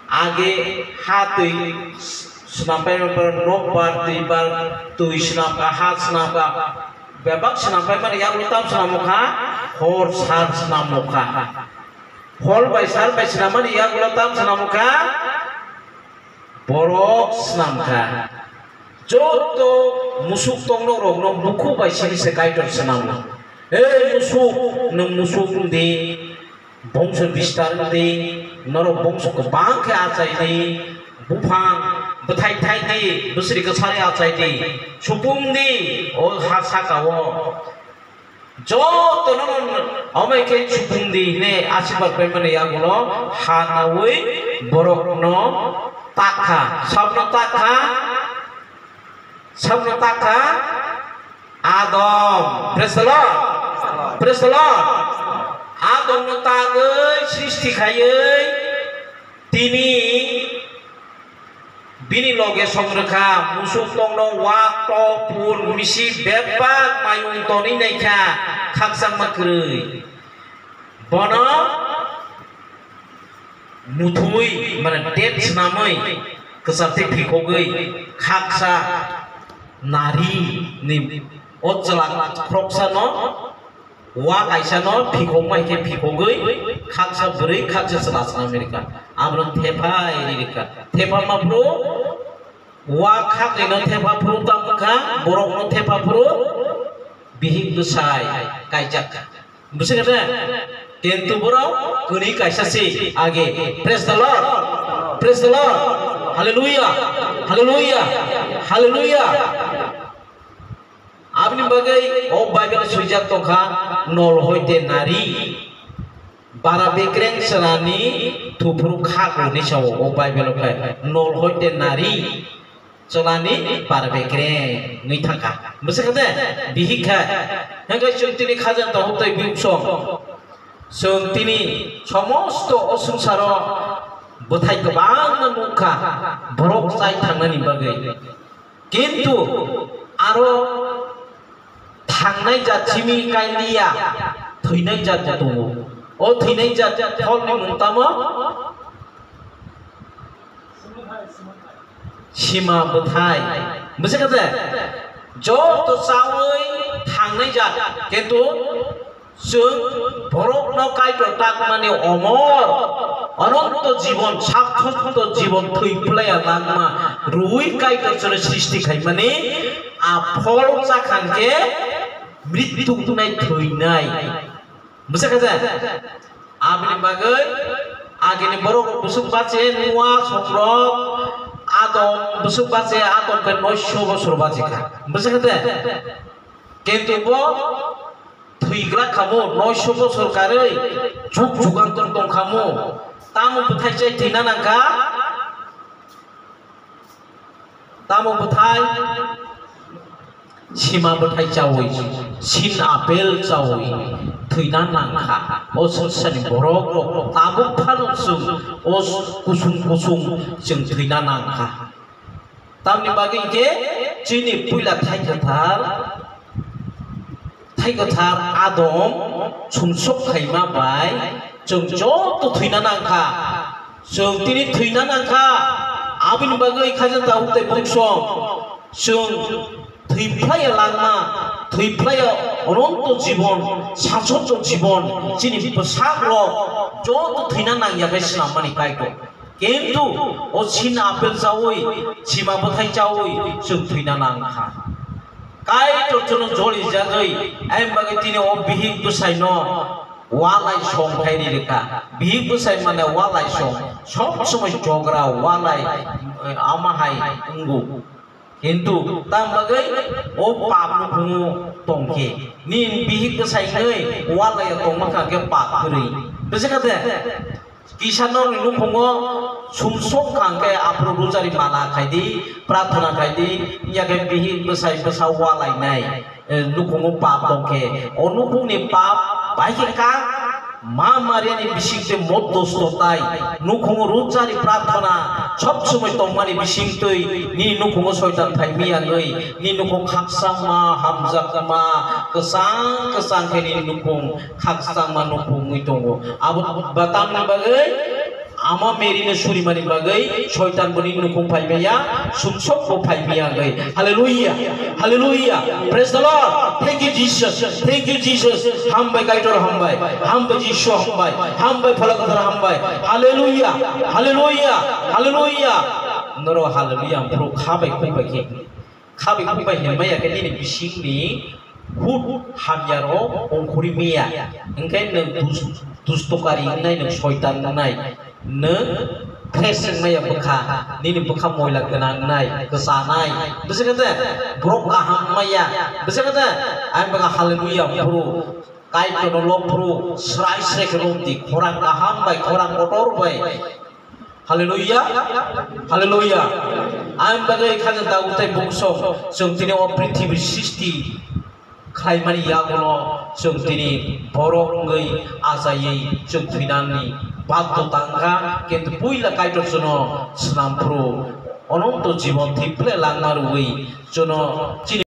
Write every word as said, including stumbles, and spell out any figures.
Age ha twi swnampai mani, nokbar twibar twi swnamkha, ha swnamkha, bebak swnampai mani yagulo tam swnamkha, hor sar swnamkha. Hor bai sar bai swnam mani yagulo tam swnamkha, borok swnamkha. Joto musuk tongnok rokno bukhuk bai sini se Kaitor swnamo. Ei musuk, nwng musuk wng di, bongso bistar wng di, norok bongso kwbang khe achai di, buphang bwthai thai di, bwsri kwsari achai di, supung di, o ha saka o. Jotono omo khe supung di hwnwi asirwad paimani yagulo ha naui borokno takha. Sabno takha? Sabno takha? Adam. Praise the Lord. Praise the Lord. Adamno tagwi srishti khaiwi tini bini loge song rwkha, musuk tongno wak, tok, pun, misi bebak mayung tonwi naikha, khakchangma kwrwi. Bono muthwi, mane, death swnamwi, kwchar tei phikhogwi khaksa nari ni o chwla khoroksano Wa kaisa no phikhok bai khe phikhogwi khaksa bwrwi khaksa chwla chwla America. Abono thepha iri rikha. Thepha ma phuru wa khakni no thepha phuru tam wngkha, borok no thepha phuru bihik bwsai kaijak. Bwswk khe de? Kintu borok kwnwi kaisa se age. Praise the Lord. Praise the Lord. Hallelujah. Hallelujah. Hallelujah. Aboni bagwi o Bible swijak tongkha, nol hoite nari, bara bekreng chwlani thuphuru khak hwnwi sao o Bible khe, nol hoite nari, chwlani bara bekreng wngwi thangkha. Bwswk khe de? Bihik khe. Hwnkhe chwng tini khajang tongo tei bihik song. Chwng tini somosto o swngcharo bwthai kwbangma nukha, borok chai thangnani bagwi. Kintu aro thangnai jat simi kainliya, thwinai jat bo tongo. O thwinai jat pholni mung tamo? Sima bwthai. Bwswk khe de? Joto chaui thangnai jat, kintu chwng borokno Kaitor takmani omor, ononto jibon, sakchotto jibon thwi phlaiya langma rwui Kaitor chwngno srishti khaimani, a phol chakhang khe mrityu wngnai, thwinai. Bwswk khe de? Aboni bagwi agini borok bwswk bache Noa, Sokrok, Adam, bwswk bache Adam khe noisho bosor bache kha. Bwswk khe de? Kintu bo thwigra khamu, noisho bosor karwi jug jugantor tong khamu. Tamo bwthai chai thwina nang kha? Tamo bwthai? Sima bwthai chaui, sin apple chaui thwina nang kha. O swngcharni borok rok tabuk phano chwng o kusung kusung chwng thwina nang kha. Tamni bagwi hinkhe chini puila thai kwthar, thai kwthar Adam sumsok khaima bai chwng joto thwina nang kha. Chwng tini thwina nang kha. Aboni bagwi khajang tabuk tei bungsong chwng thwi phlaiya langma, thwi phlaiya ononto jibon, sachotto jibon, chini bwsarok joto thwina nang ya khe swnammani Kaitor. Kintu o sin apple chaui, sima bwthai chaui chwng thwina nang kha. Kaitor chwngno jolijagwi, aboni bagwi tini o bihik bwsaino walai song khai ri rwkha. Bihik bwsai mane walai song, sob somoi chogra walai, eh, ama hai wngo. Kintu tam bagwi o pap nukhungo tongkhe, nini bihik bwsai wngwi walai tongma kha khe pap kwrwi. Bwswk khe de? Kisa norokni nukhungo sumsok kha hwnkhe aphuru rujari mala khaidi, prarthana khaidi, wngya khe bihik bwsai bwsa walainai, eh, nukhungo pap tongkhe, o nukhungni pap bai khe kak ma Mariani bisingtwi moddosto tai nukhungo rujari prarthana sob somoi tongmani bisingtwi nini nukhungo soitan phaimiyangwi nini nukhung khakchangma, hamjakma, kwchang kwchang khe nini nukhung khakchangma nukhung wngwi tongo. Abo ba tamni bagwi Ama Mary no surimani bagwi Soitan boni nukhung phai maya, sumsok bo phai maya gwi. Hallelujah. Hallelujah. Praise the Lord. Thank you, Jesus. Thank you, Jesus. Hambai Kaitor, hambai. Hambai Jisu, hambai. Hambai Phola Kwthar, hambai. Hallelujah. Hallelujah. Hallelujah. Noro hallelujah. Phuru khabai khubai khe. Khabai khubai hinmaya khe nini bisingni hut hamyaro ongkhorwi maya. Hwnkhe nwng dus-, dustokari wngnai, nwng soitan wngnai, nwng fresh wngmaya bwkha, nini bwkha moila gwnangnai, kwchanai. Bwswkhe de, borok kaham maya. Bwswkhe de, ang bwkha hallelujah phuru, Kaitorno lobphuru, srai srai khe lobdi, khorang kaham bai, khorang kotor bai. Hallelujah. Hallelujah. Ang bagwi khajak Daud tei bungsong, chwng tini o prithibi srishti khlaimani yagulo chwng tini borok wngwi achaiwi chwng thwinani baddo tangkha, kintu puila Kaitor chwngno snamphuru ononto jibon thwiple langma rwui chwngno chini